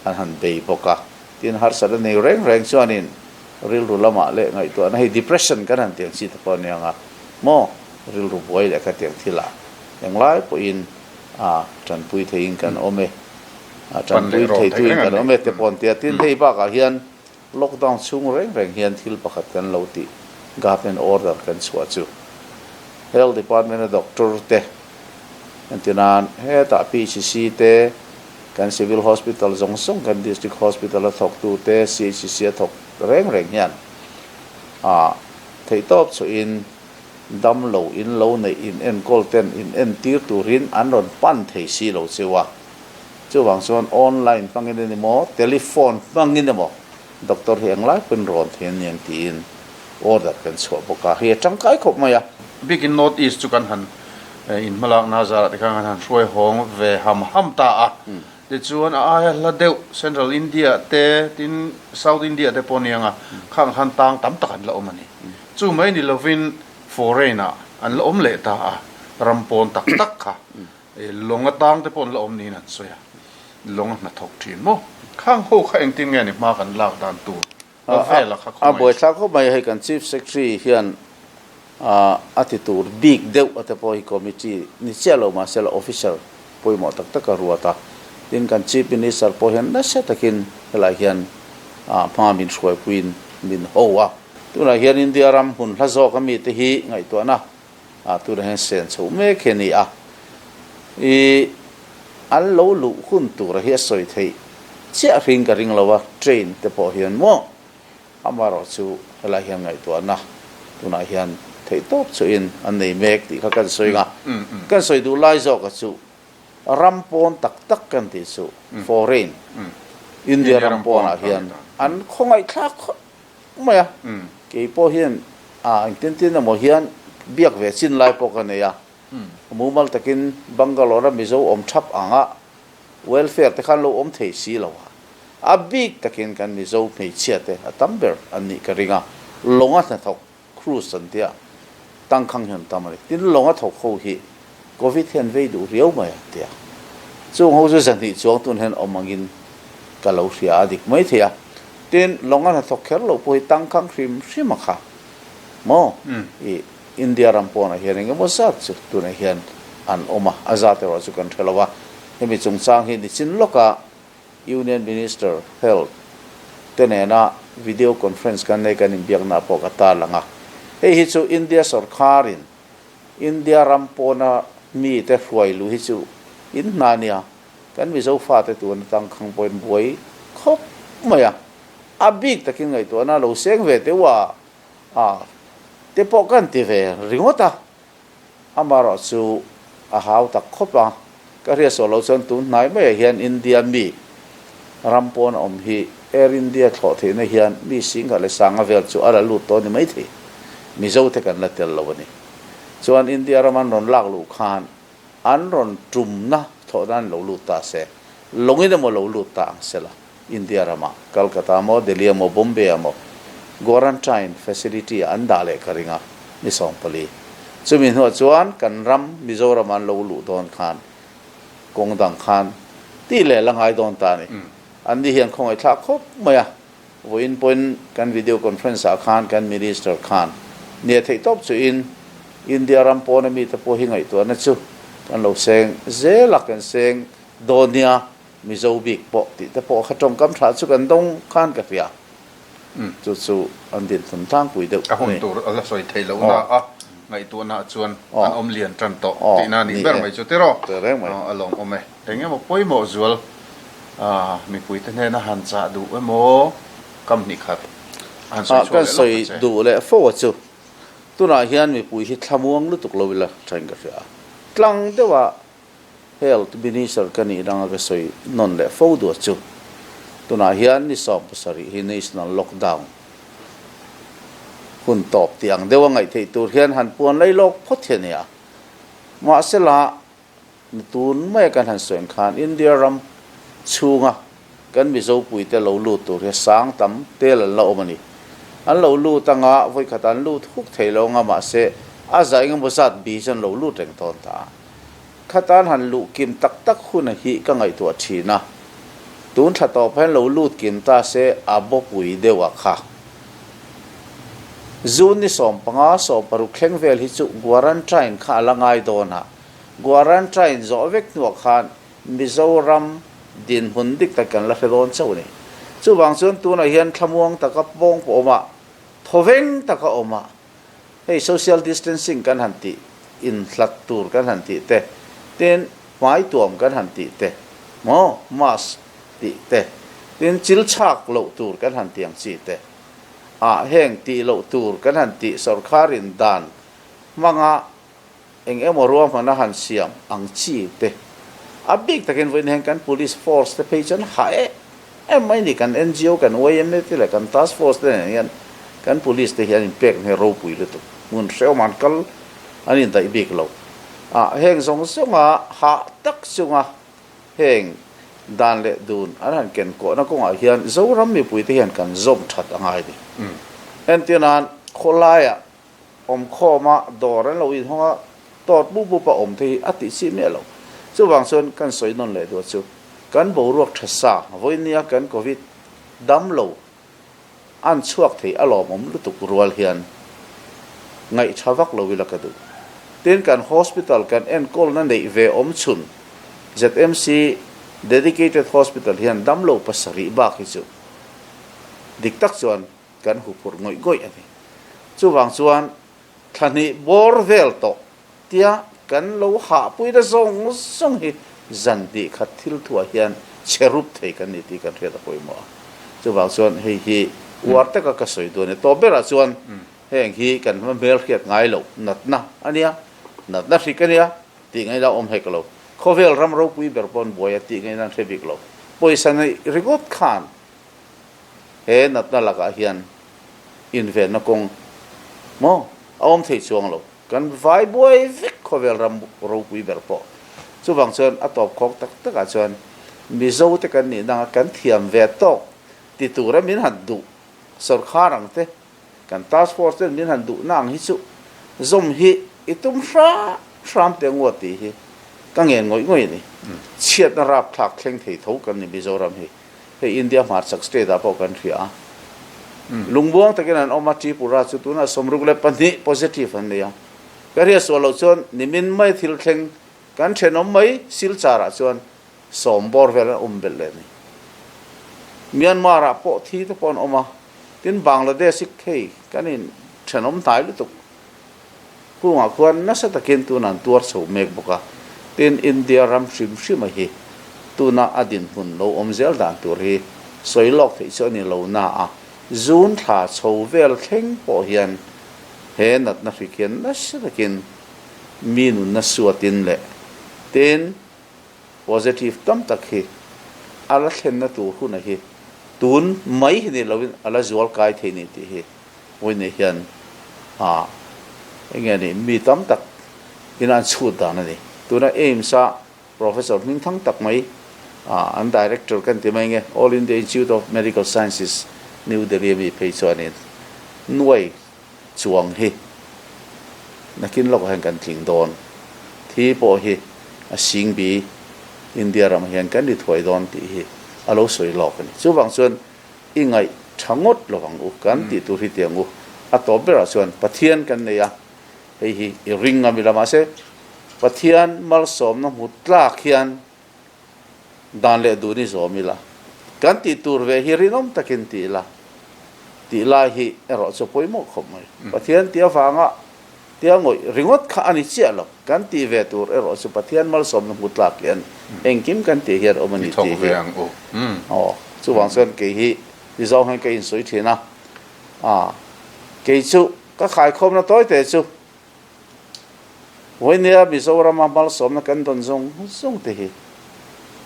an han bei bawk a. Tin, harsatna nei reng reng chuanin rilru lamah leh ngaihtuahna hei depression kan han tiang chi te pawh a nia nga maw, rilru buai leh khatiang thilah englai pawhin a tanpui theiin kan awm e, a tanpui theituin kan awm e te pawh an ti a. Tin, hei bakah hian Lockdown chhung reng reng hian thil pakhat kan lo tih government order kan chhuah chu Health Department a doctor te entir nan hetah PHC te kan Civil Hospital zawng zawng kan District Hospital a thawk tu te CHC a thawk reng reng hian ah theihtawp chhuahin damlo in lo neih in enkawl ten in entir turin an rawn pan thei si lo cheu a. Chuvang chuan online hmangin a ni maw, telephone hmangin emaw doctor hi englai pawhin rawn thei a ni ang tiin order kan chhuah bawk a, hei a tangkai khawp mai a. Bikin North East chu kan han inhmalakna zarah te khan kan han hruai hawng ve ham ham ta a, tichuan a aia hla deuh Central India te tin South India te pawh aniang a, khang khan tang tam tak an la awm a ni. Chu mai ni lovin foreign ah an la awm leh ta a, ram pawn tak tak kha. Lawng atang te pawh an la awm niin an sawi a, lawng a hnathawk thin maw? Khang ho kha engtin nge ni hma kan lak dan tur lo vel a kha khaw mai. A buaithlak khawp mai, hei kan Chief Secretary hian a ti tur bik deuh a te pawh hi committee ni chiah lo mahse la officer pawimawh tak tak a ruat a, tin kan Chief Minister pawh hian nasa takin helai hian hma min hruaipuiin min ho a. Tunah hian India ram hmun hla zawk a mite hi ngaihtuahna Ah tunah hian sen chho mek hi a ni a, i an lo luh hun tura hi a sawi theih chiah hring ka ring lo a, train te pawh hian maw amaherawh chu helai hian ngaihtuahna tunah hian theih tawp chuhin an nei mek tih kha kan sawi ang a, kan sawi duh lai zawka chu ram pawn tak tak kan tih chu foreign India ram pawnah hian an khawngaihthlak khawp mai a, kei pawh hian a engtin tin emaw hian biak ve chin lai pawh ka nei a, mumal takin Bangalore a Mizo awm thap ang a, welfare te khan lo awm thei si lo a, a bik takin kan Mizo hmeichhia te a tam ber an nih ka ring a, lawng a hnathawk cruise an tia tangkhang hian tam a ni, tin lawng a thawk ho hi Covid hian vei duh riau mai a tia, chung ho chu zahnih chuang tun hian awm angin ka lo hria a dik mai thei a, tin lawng a hnathawk kher lo pawh hi tangkhang hrim hrim a kha maw i India ram pawnah hian eng emaw zat chu tunah hian an awm a, a zat erawh chu kan hre lo a, hemi chungchang hi nichin lawka Union Minister Health te nena video conference kan nei kan inbiakna pawh ka tarlang a, hei hi chu India sorkharin India ram pawna mite hruai luh hi chu in hna nia, kan Mizo fate tun atang khang pawhin buai khawp mai a, a bik takin ngaihtuahna lo seng ve teuh a, a te pawh kan ti ve ringawt a, amaherawh chu a hau tak khawp a, ka hriatsuah loh chuan tun hnai maiah hian India mi ram pawn a awm hi Air India thlawh theihna hian mi singkhat leh sanga vel chu a la lut tawh a ni maithei, Mizo te kan la tel lo a ni. Chuan India ram an rawn lak luh khan an rawn tumna thlawh nan lo lut ta se. Lawngin emaw lo lut ta ang sela, India ramah, Calcutta maw, Delhi emaw, Bombay emaw, Quarantine facility ah an dah leh ka ring a, ni 14. Chumi hnuah chuan kan ram Mizoram an lo luh dawn khan kawng dang khan tih leh la ngai dawn ta a ni. An ni hian khawngaihthlak khawp mai a, vawiin pawhin kan video conference ah khan kan Minister khan nia theih tawp chuin India ram pawna mite pawh hi ngaihtuahna chu kan lo seng zel a, kan seng dawn nia Mizo bik pawh tih te pawh kha tawngkam tha chu kan dawng khan ka hria. Chu chu an dinthun tlangpui deuh a ni. A hun tur a la sawi theih loh na a, ngaihtuahna ah chuan an awm lian tan tawh tihna a nih ber mai chu tiraw? A lawmawm e. Eng emaw pawimawh zual mipuite hnena han chah duh emaw kam hnih khat han sawi chhuak leh lawk ta che. Kan sawi duh leh fo a chu. Tunah hian mipui hi thlamuang lutuk lo ila thain ka hria. Tlang deuhah Health Minister ka nih danga ka sawi nawn leh fo duh chu tunah hian ni 17 hi National Lockdown hun tawp tih ang deuha ngaih theih tur hian han puan lai lawk phawt hi a ni a. Mahsela ni tun maia kan han sawi ang khan India ram chhunga kan Mizo puite lo lut tur hi sang tam tel an la awm a ni. An lo lut anga vawikhat an lut huk thei lo anga mahse a zah engemaw zat bi chu an lo lut reng tawn ta a. Khatan han luh kim tak tak hun a hi ka ngaihtuah thin a, tun thla tawp hian lo lut kim ta se a bawpui deuh a kha. June ni 15, 16 thleng vel hi chu Guarantine kha a la ngai dawn a, Guarantine zawh vek hnuah khan Mizoram dinhmun dik tak kan la hre dawn chauh a ni. Chuvang chuan tunah hian thlamuang taka pawng pawh awm a, thawveng taka awm a, Hei social distancing kan han tih, inhlat tur kan han tih te, tin hmai tuam kan han tih te, maw mask tih te, tin chil chhak loh tur kan han tih ang chi te, ah heng tih loh tur kan han tih sorkharin dan hmanga eng emaw ruahman a han siam ang chi te, a bik takin vawiin heng kan police force te phei chuan ha em em mai ni, kan NGO, kan YMA te leh kan task force te nen hian kan police te hi an inpek hmel ropui lutuk, hmun hrehawm an kal an indaih bik lo. Ah heng zawng zawnga hah tak chunga heng dan leh dun an han ken kawhna kawngah hian Zoram mipui te hian kan zawm that a ngai ni. Entirnan khawlaiah Awmkhawm a, dawr an lo inhawng a, tawt bup bup a awm te hi a tih chi miah lo. Chuvang chuan kan sawi nawn leh duh chu, kan boruak tha sa, vawinia kan Covid dam lo an chhuak thei a lawmawm lutuk rual hian ngaih tha vak lo ila ka duh. Tin, kan hospital kan enkawlna neih ve awm chhun ZMC Dedicated Hospital hian dam lo pasarih bak hi chu dik tak chuan kan huphurh ngawih ngawih a ni. Chuvang chuan thla hnih bawr vel tawh tia kan lo hahpui na zawng zawng hi zan hnih khat thil thuah hian che rup thei kan ni tih kan hriat a pawimawh a. Chuvang chuan hei hi uar taka ka sawi duh a ni. Tawp berah chuan heng hi kan hma hmel hriat ngai loh natna a nia, natna hrik a nia tih ngaihna awm hek lo. Khawvel ram ropui ber pawn buai a tih ngaihna an hre bik lo. Pawisa neih ringawt khan He natna lakah hian invenna kawng maw a awm thei chuang lo. Kan vai buai vek khawvel ram ropui ber pawh. Chuvang chuan a tawp khawk tak takah chuan Mizo te kan nih danga kan thiam ve tawk ti tura min han duh sawrkhar ang te, kan task force ten min han duhna ang hi chu zawm hi i tum hram hram teh ngawt tih hi ka ngen ngawih ngawih a ni. Chhiatna rapthlak thleng thei tho kan ni Mizoram hi. Hei India hmarchhak state ah pawh kan hria a. Lungbuang takin an awm a, Tripura chu tunah 62 positive an nei a. Ka hriat sual loh chuan nimin mai thil thleng kan thenawm mai Silchar ah chuan sawm bawr vel an awm belh leh a ni. Myanmar ah pawh thi te pawh an awm a, tin Bangladesh hi hei kan in thenawm hnai lutuk kungah khuan nasa takin tunah an tuar chho mek bawk a, tin India ram hrim hrima hi tuna a dinhmun lo awm zel dan tur hi sawi lawk theih chu a ni lo na a, June thla chho vel thleng pawh hian he natna hrik hian nasa takin mi nunna suatin leh tin positive tam tak hi a la thlenna tur huna hi tun mai hi ni loin a la zual kai thei ni tih hi Vawiin hian ah eng nge ni mi tam tak in an chhut dan a ni. Tuna AIIMS a Professor hming thang tak mai An director kan ti mai nge, All India Institute of Medical Sciences, New Delhi ami phei chuanin nuai chuang hi nakin lawkah hian kan tling dawn. Thi pawh hi a sing bi India ramah hian kan ri thuai dawn tih hi a lo sawi lawk a ni. Chuvang chuan i ngaih tha ngawt lo ang u, kan tih tur hi ti ang u. A tawp berah chuan Pathian kan nei a, hei hi i ring ngam ila mahse Pathian malsawmna hmu tlak hian Dan leh dun i zawm ila, kan tih tur ve hi rinawm takin ti ila, tih lai hi erawh chu pawimawh khawp mai. Pathian tia vanga tia ngawih ringawt kha a ni chiah lo, kan tih ve tur erawh chu Pathian malsawmna hmu tlak hian engkim kan tih hian awm a ni tih hi. Aw, chuvang chuan kei hi ti zawng hian ka insawi thin a, a kei chu ka khaikhawmna tawi te chu Vawinia Mizorama malsawmna kan dawn zawng zawng te hi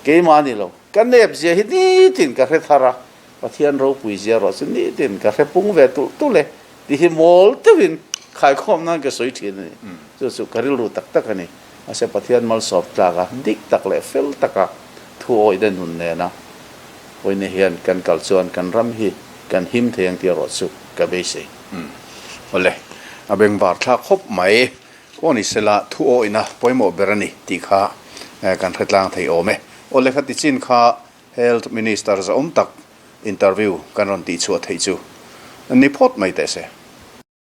keimah ni lo, ka nep zia hi nitin ka hre thar a, Pathian ropui zia erawh chu nitin ka hre pung ve tulh tulh e tih hi mawl deuhin khaikhawm nan ka sawi thin a ni. Chu chu ka rilru tak tak a ni. Mahse Pathian malsawm tlak a, dik tak leh fel taka thu awih den hun nena vawinia hian kan kal chuan kan ram hi kan him thei ang tih erawh chu ka beisei. Awle, a bengvar thlak khawp mai. Aw ni sela, thu awihna pawimawh ber a ni tih kha kan hre tlang thei awm e. Awle kha tichin kha Health Minister zahawm tak interview kan rawn tihchhuah theih chu ni phawt mai teh se.